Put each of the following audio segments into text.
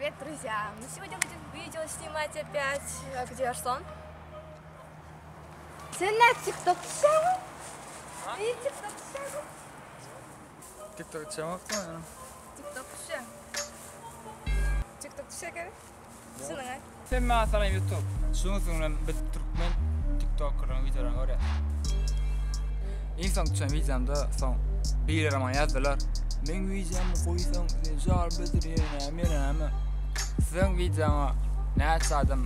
Привет, друзья! Мы сегодня будем видео снимать опять. А где Арслан? Sen nä TikTok düşýäňmi? Bir TikTok düşýäňmi? TikTok düşemokmy? TikTok düşýäň. TikTok düşýär Şunuň Sen maňa salan YouTube. Şunuň üstünden biz türkmen TikTokerlaryň wideolaryny görýäs. Iň soňky düşen wideomda soň birileri maňa ýazdylar. Meň wideomy goýsaň seni jar bildirýän näme näme. Siziň wideoňa näçe adam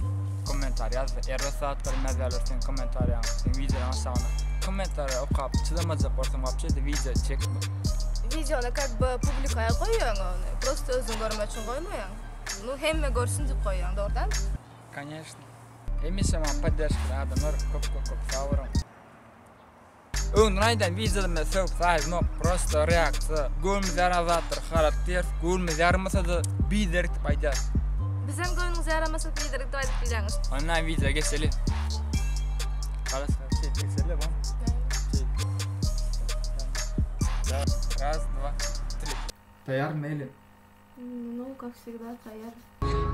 kommentariý ýazdy. Erbet zatlar ýazýarlar seň kommentariýaňa, seň wideolaryň aşagyna. Kommentariýa okap çydamajak bolsaň wapşe-de wideo çekme. Wideony как бы publikaya goýýaň ony. Prosta özüň görmek üçin goýmaýaň. Nu hemme görsün diýip goýýaň, dogry dälmi? Конечно. Hemişe maňa podderžka eden adamlar köp köp köp sag boluň. Öňden aýdan wideolarymda sögüp saýzmok, prosta reaksiýa. Göwnümiz ýaran zatlar halat diýeris, göwnümiz ýaramasa-da biderek diýip aýdýarys. Bizem göwnüňiz ýaramasa biderek diýip aýdyp bilýäňiz. Onda wideo geçeli. Galas şeýdip geçeli bu. Şeýdip. Raz, dva, tri. Taýýar meli. Nu, как всегда, taýýar.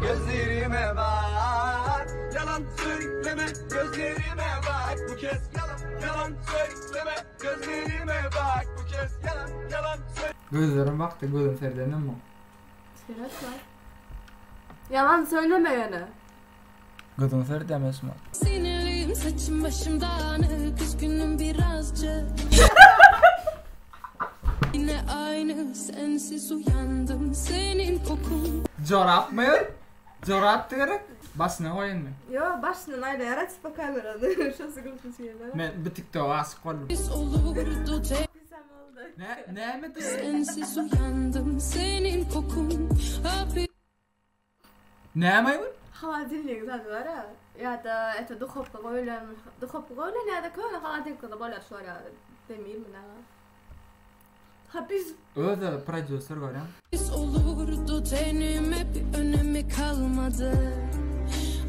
Gözlerime bak Yalan söyleme gözlerime bak Bu kez yalan yalan söyleme gözlerime bak Bu kez yalan yalan söyleme Gözlerim bakdy, gözüm serdenem bu. Seret var. Yalan söyleme ýöne. Gözüňi serdýän men şumat. Sinirliyim saçım başım dağınık Üzgünüm birazcık Yine aynı sensiz uyandım Senin kokun Jorapmy? Jorapdy gerek. Başyna goýaýynmy? Ýo, başyndan aýlaýar açyp kamerany. Şosy gülkünç gelýär. Men bu TikToka aşyk boldum. olurdu tek Pisem oldy. Ne, näme diýýär? Sensiz uyandım senin kokun Hapis Näme bu? Holodilnik zady bar-a. Ýa-da ete duhowka goýlan, duhowka goýlan ýa-da köne holodilnikde bolýar şolar ýaly demirmi näme. Hapis Özi prodýuser görýän. olurdu tenime bir önemi kalmadı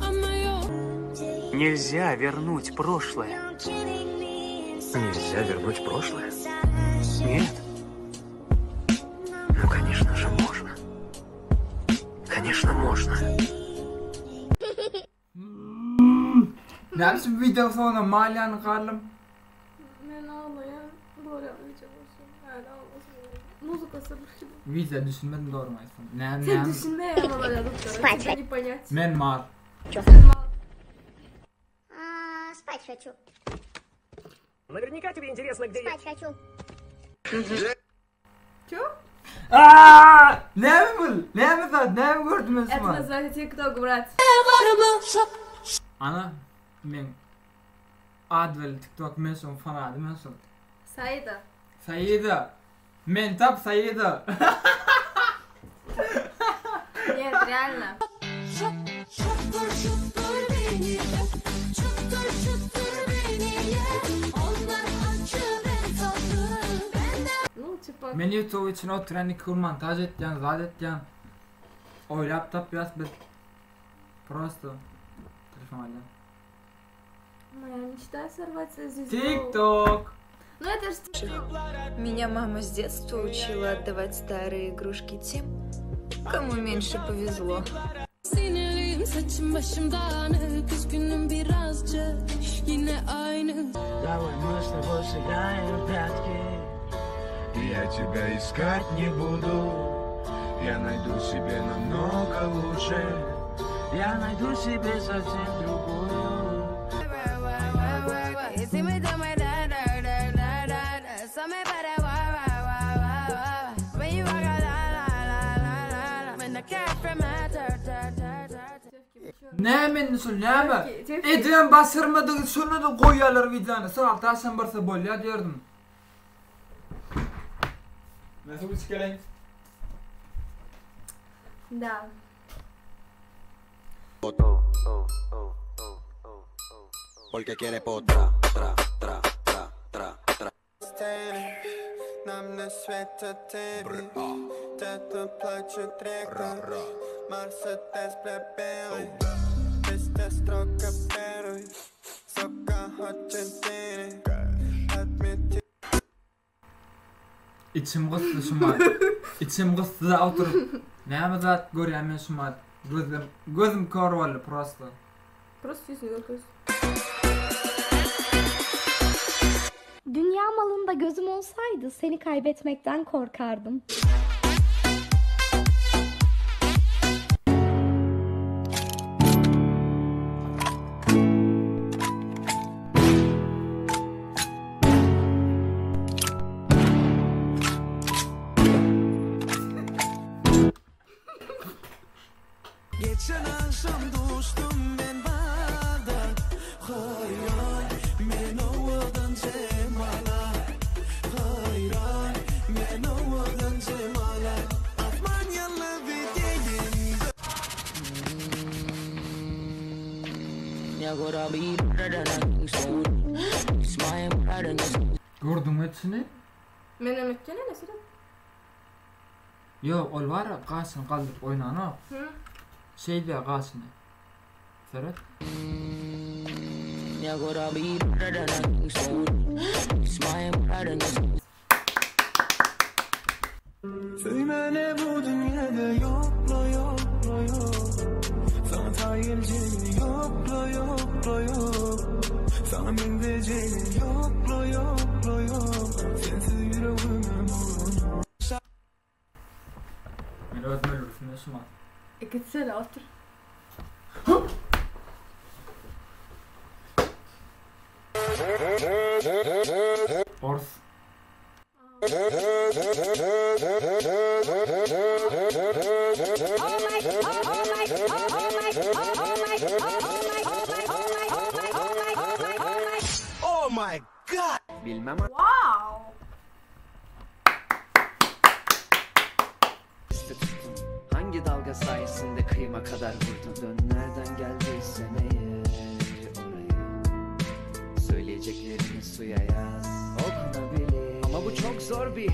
Ama yok Нельзя вернуть прошлое. Нельзя вернуть прошлое? Нет. Ну, конечно же, можно. Конечно, можно. Näme üçin wideo soňunda maliýany galdym? Men aglaýan bolýan wideo bolsun. Häli aglasym geldi. Muzykasy bir hili. Wideo düşünmedim dogrymy aýtsam. Näme Sen näme? düşünmeýän bolýan doktora. Тебе не понять. Men mal. Sen mal. А, спать хочу. Наверняка тебе интересно, где я... Спать хочу. Ço? Aaaa! Näme bu? Näme zat? Näme gördüm men Это şumat? называется TikTok, brat. Ana men Adwel TikTok men şoň fanady men şoň. Saida. Saida. Men tap Saida. Нет, реально. Şapur şupur beni Çatır çutur beni ye Onlar acı ben tatlı Ben Nu, типа, Men YouTube üçin oturan iki gün montaž etýän, zat etýän. Oýlap tapýas biz. Prosto telefon alýan. моя мечта сорваться звезду. TikTok. Ну это ж Меня мама с детства учила отдавать старые игрушки тем, кому меньше повезло. Sinirliyim saçım başım dağınık Üzgünüm birazcık Yine aynı Давай мы с тобой сыграем в прятки. Я тебя искать не буду Я найду себе намного лучше Я найду себе совсем другую. Näme indi şul näme? Tepki. Edýän basyrmadygy şuny-da goýýarlar wideony. Sagat agşam barsa bolýar diýerdim. Men suw içip geleýin. Да. Porque quiere potra, tra, tra, tra, tra, tra. Нам на света тебе Тата плачет река Мерседес белый Песня строка первый Сука очень денег Отмети Içim gysdy şumat. Içim gysdy-da oturyp. Näme zat görýän men şumat gözüm gözüm kör boldy prosto. Prosto ýüzüni görkez. Dünya malında gözüm olsaydı seni kaybetmekten korkardım. Geçen agşam duşdum men bagda Haýran men owadan jemala Haýran men owadan jemala Asman ýyldyzy deýin Gördüňmi içini? Menem etýän ene seret. Ýok ol bar gaşyny galdyryp oýnanok. Hı. Şeýdýär gaşyny. Seret. Söýmäne bu dünýede ýokla ýokla ýok Saňa taý geljegini ýokla ýokla ýok Saňa meňzejegini ýokla ýokla ýok Sensiz ýüregimem olanok. Men özüm öldürsün şumat. E gitsene otur. Ors. Oh my God! Bilmem Wow. Üstü tuttum Hangi dalga sayesinde kıyıma kadar vurdun Dön nereden geldiysen eğer oraya Söyleyeceklerini suya yaz Okunabilir Ama bu çok zor bir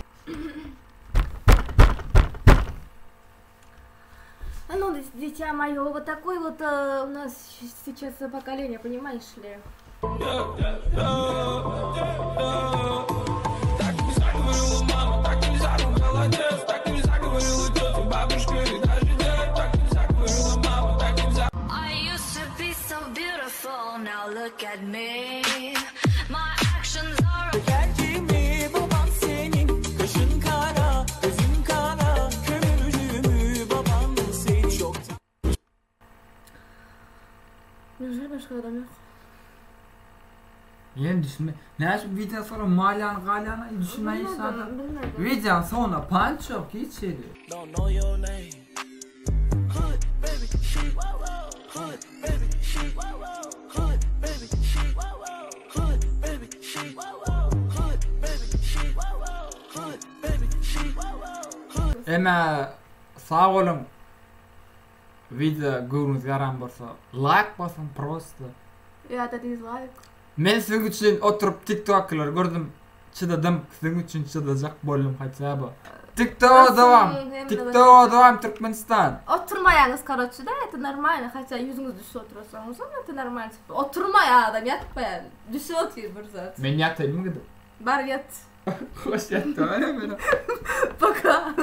А ну, дитя мое, вот такой вот э, у нас сейчас поколение, понимаешь ли? I used to be so beautiful, now look at me. My actions are Geldi babam senin Kaşın kara, gözün kara Kömürcü babam seni çok Neujeli başga adam ýok? Ýene düşünme. Näme şu videodan sonra malýany galýany düşünmeýän insan. Bilmedim, bilmedim. Videodan sonra panç yok hiç yeri. Don't know your name Hood baby she Hood baby she Hood baby she Hood baby she Hood baby she Hood baby she Hood Eme sag boluň. Video göwnüňiz ýaran bolsa like basyň prosto. Ýa-da dislike. Men siziň üçin oturyp TikToklar gördüm. Çydadym. Siziň üçin çydajak boldum haçaba. TikToka dowam. TikToka dowam Türkmenistan. Oturmaýaňyz karoçe da это нормально хотя ýüzüňiz düşse oturasaňyzam это нормально типа oturmaýar adam ýatmaýar düşüp otyr bir zat. Men ýataýynmy gidip? Bar ýat. Hoş ýatdym. Пока.